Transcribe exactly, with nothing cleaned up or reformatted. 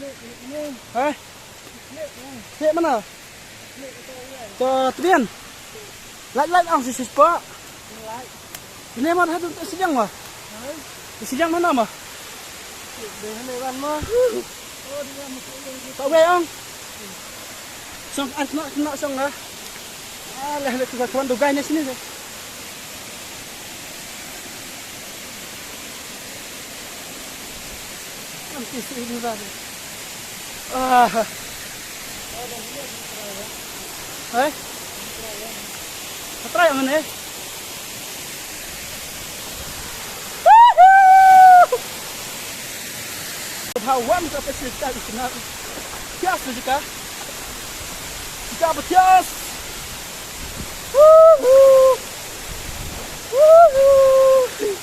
Hai. Te mana? To tbian. Lait lait ang si sispa. Ine mar hadu te sijang ma. Te sijang mana ma? Te hane wan ma. Ta wei ang. Song an kena kena song ah. Ah, leh leh tu kawan tu gai ne sini tu. Kan ti si ini ba. Ah. Hai. Try ang ne. Woohoo! Bha wan ka pesi ka isna. Tias jika. Jika betias. Woohoo! Woohoo!